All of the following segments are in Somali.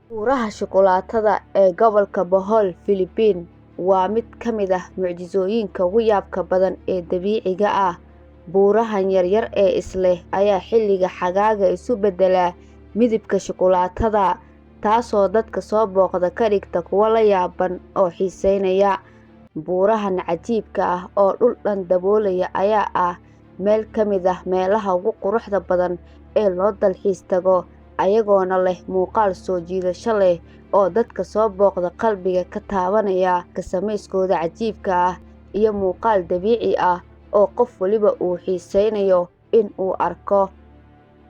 Buuraha shukulaatada ee gobolka Bohol, Filibiin waa mid ka mid ah mucjisooyinka ugu yaabka badan ee dabiiciga ah. Buurahan yaryar ee is leh ayaa xilliga xagaaga isu beddela midabka shukulaatada, taasoo dadka soo booqda ka dhigta kuwo la yaaban oo xiiseynaya. Buurahan cajiibka ah oo dhul dhan daboolaya ayaa ah meel ka mid ah meelaha ugu quruxda badan ee loo dalxiis tago, ayagoona leh muuqaal soo jiidasho leh oo dadka soo booqda qalbiga ka taabanaya. Samayskooda cajiibka ah iyo muuqaal dabiici ah oo qof waliba uu xiiseynayo in uu arko.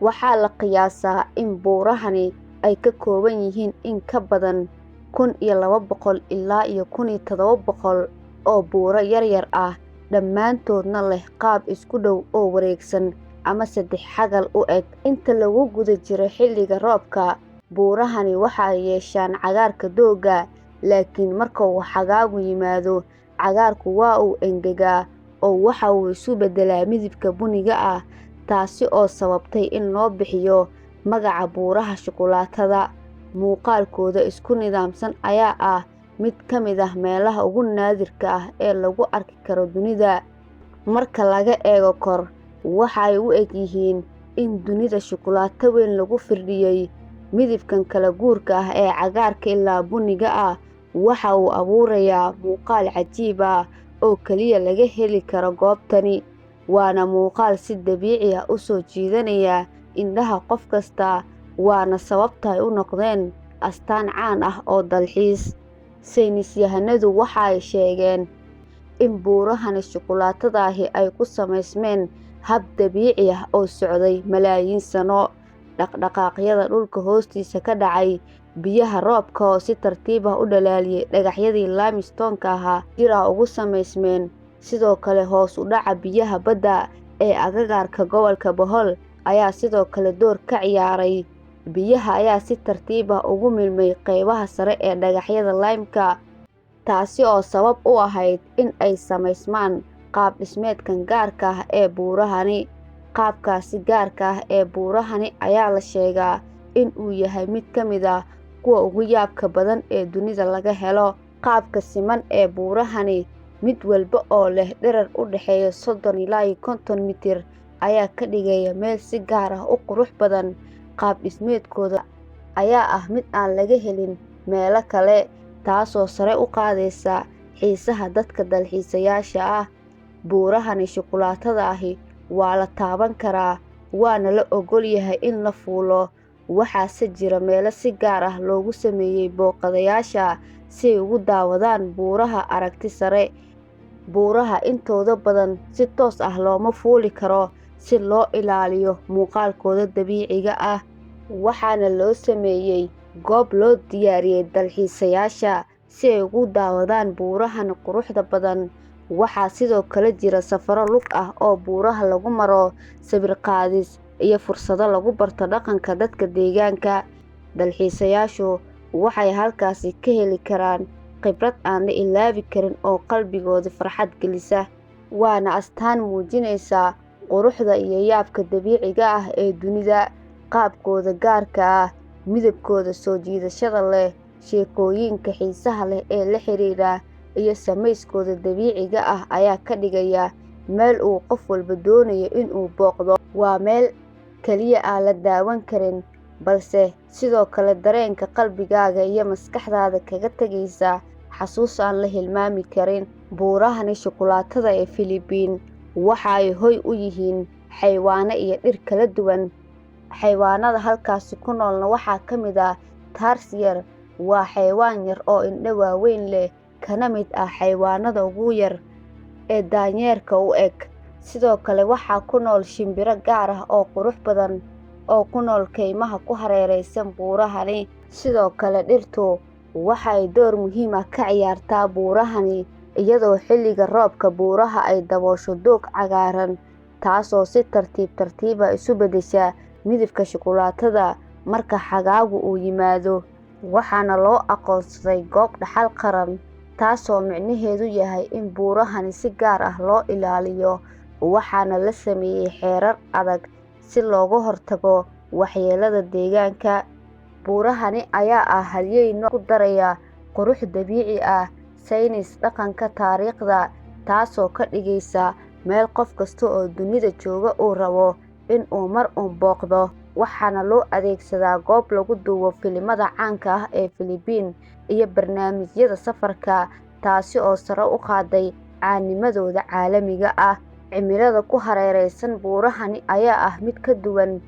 Waxaa la qiyaasaa in buurahani ay ka kooban yihiin in ka badan 1200 ilaa 1700 oo buuro yaryar ah, dhammaantoodna leh qaab isku dhow oo wareegsan ama saddex-xagal u eg. Inta lagu guda jiro xilliga roobka, buurahani waxay yeeshaan cagaarka doogga, laakiin marka uu xagaagu yimaado, cagaarku waa uu engegaa oo waxa uu isu beddelaa midabka bunniga ah, taas oo sababtay in loo bixiyo magaca buuraha shukulaatada. Muuqaalkooda isku nidaamsan ayaa ah mid ka mid ah meelaha ugu naadirka ah ee lagu arki karo dunida. Marka laga eego kor, waxa ay u egyihiin in dunida shukulaato weyn lagu firdhiyay. Midabkan kala guurka ah ee cagaarka ilaa bunniga ah waxa uu abuurayaa muuqaal cajiib ah oo kaliya laga heli karo goobtani, waana muuqaal si dabiici ah u soo jiidanaya indhaha qof kasta, waana sababta ay u noqdeen astaan caan ah oo dalxiis. Saynisyahanadu waxa ay sheegeen in buurahani shukulaatada ahi ay ku samaysmeen hab dabiici ah oo socday malaayiin sano. Dhaqdhaqaaqyada dhulka hoostiisa ka dhacay, biyaha roobka oo si tartiib ah u dhalaaliyay dhagaxyadii limestone-ka ahaa jir ah ugu samaysmeen. Sidoo kale, hoos u dhaca biyaha badda ee agagaarka gobolka Bohol ayaa sidoo kale door ka ciyaaray. Biyaha ayaa si tartiib ah ugu milmay qaybaha sare ee dhagaxyada lime-ka, taasi oo sabab u ahayd in ay samaysmaan qaab dhismeedkan gaarka ah ee buurahani. Qaabkaasi gaarka ah ee buurahani ayaa la sheegaa in uu yahay mid ka mid ah kuwa ugu yaabka badan ee dunida laga helo. Qaabka siman ee buurahani, mid walba oo leh dherer u dhexeeya 30 ilaa 50 mitir, ayaa ka dhigaya meel si gaar ah u qurux badan. Qaab dhismeedkooda ayaa ah mid aan laga helin meelo kale, taasoo sare u qaadaysa xiisaha dadka dalxiisayaasha ah. Buurahani shukulaatada ahi waa la taaban karaa, waana la oggol yahay in la fuulo, waxaase jira meelo si gaar ah loogu sameeyay booqdayaasha si ay ugu daawadaan buuraha aragti sare. Buuraha intooda badan si toos ah looma fuuli karo si loo ilaaliyo muuqaalkooda dabiiciga ah, waxaana loo sameeyay goob loo diyaariyay dalxiisayaasha si ay ugu daawadaan buurahan quruxda badan. Waxaa sidoo kale jira safarro lug ah oo buuraha lagu maro, sawir qaadis, iyo fursado lagu barto dhaqanka dadka deegaanka. Dalxiisayaashu waxay halkaasi ka heli karaan khibrad aan la ilaawi karin oo qalbigooda farxad gelisa, waana astaan muujinaysa quruxda iyo yaabka dabiiciga ah ee dunida. Qaabkooda gaarka ah, midabkooda soo jiidashada leh, sheekooyinka xiisaha leh ee la xiriira, iyo samayskooda dabiiciga ah ayaa ka dhigaya meel uu qof walba doonayo in uu booqdo. Waa meel kaliya aan la daawan karin, balse sidoo kale dareenka qalbigaaga iyo maskaxdaada kaga tagaysa xasuus aan la hilmaami karin. Buurahani shukulaatada ee Filibiin waxa ay hoy u yihiin xayawaanno iyo dhir kala duwan. Xayawaanada halkaasi ku noolna waxaa ka mid ah tarsier, waa xayawaan yar oo indho waaweyn leh, kana mid ah xayawaanada ugu yar ee daanyeerka u eg. Sidoo kale waxaa ku nool shimbiro gaar ah oo qurux badan oo ku nool kaymaha ku hareeraysan buurahani. Sidoo kale, dhirtu waxa ay door muhiim ah ka ciyaartaa buurahani, iyadoo xilliga roobka buuraha ay daboosho doog cagaaran, taasoo si tartiib tartiib ah isu beddesha midabka shukulaatada marka xagaagu uu yimaado. Waxaana loo aqoonsaday goob dhaxal qaran, taasoo micnaheedu yahay in buurahani si gaar ah loo ilaaliyo, waxaana la sameeyay xeerar adag si looga hortago waxyeelada deegaanka. Buurahani ayaa ah halyey ku daraya qurux dabiici ah, saynis, dhaqanka, taariikhda, taasoo ka dhigaysa meel qof kasta oo dunida jooga uu rabo in uu mar uun booqdo. Waxaana loo adeegsadaa goob lagu duubo filimada caanka ah ee Filibiin iyo barnaamijyada safarka, taasi oo sare u qaaday caanimadooda caalamiga ah. Cimilada ku hareeraysan buurahani ayaa ah mid ka duwan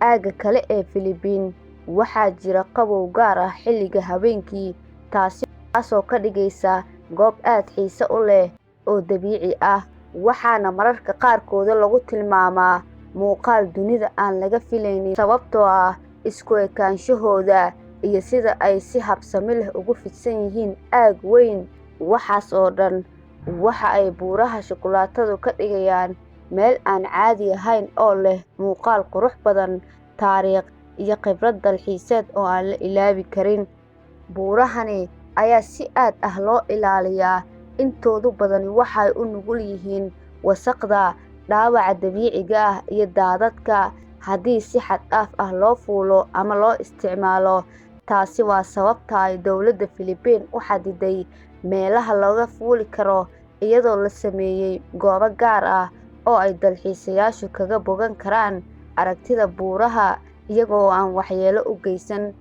aagga kale ee Filibiin. Waxaa jira qabow gaar ah xilliga habeenkii, taasoo ka dhigaysa goob aad xiiso u leh oo dabiici ah. Waxaana mararka qaarkood lagu tilmaamaa muuqaal dunida aan laga filaynin sababtoo ah isku ekaanshahooda iyo sida ay si habsami leh ugu fidsan yihiin aag weyn. Waxaas oo dhan waxa ay buuraha shukullaatadu ka dhigayaan meel aan caadi ahayn oo leh muuqaal qurux badan, taariikh, iyo khibrad dalxiiseed oo aan la ilaawi karin. Buurahani ayaa si aad ah loo ilaaliyaa, intooda badani waxay u nugul yihiin wasakhda, dhaawaca dabiiciga ah iyo daadadka haddii si xad dhaaf ah loo fuulo ama loo isticmaalo. Taasi waa sababta ay dowladda Filibiin u xaddiday meelaha laga fuuli karo, iyadoo la sameeyay goobo gaar ah oo ay dalxiisayaashu kaga bogan karaan aragtida buuraha iyaga oo aan waxyeello u geysan.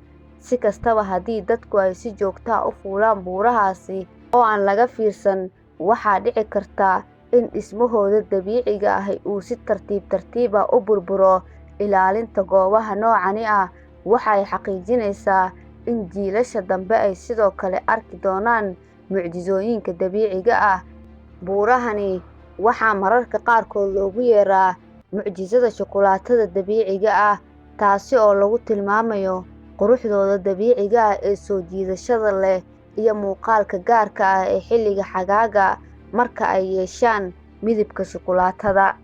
Si kastaba, haddii dadku ay si joogto ah u fuulaan buurahaasi oo aan laga fiirsan, waxaa dhici karta in dhismahooda dabiiciga ahi uu si tartiib tartiib ah u burburo. Ilaalinta goobaha noocani ah waxa ay xaqiijinaysaa in jiilasha dambe ay sidoo kale arki doonaan mucjisooyinka dabiiciga ah. Buurahani waxaa mararka qaarkood loogu yeeraa mucjisada shukulaatada dabiiciga ah, taasi oo lagu tilmaamayo quruxdooda dabiiciga ah ee soo jiidashada leh iyo muuqaalka gaarka ah ee xilliga xagaaga marka ay yeeshaan midabka shukulaatada.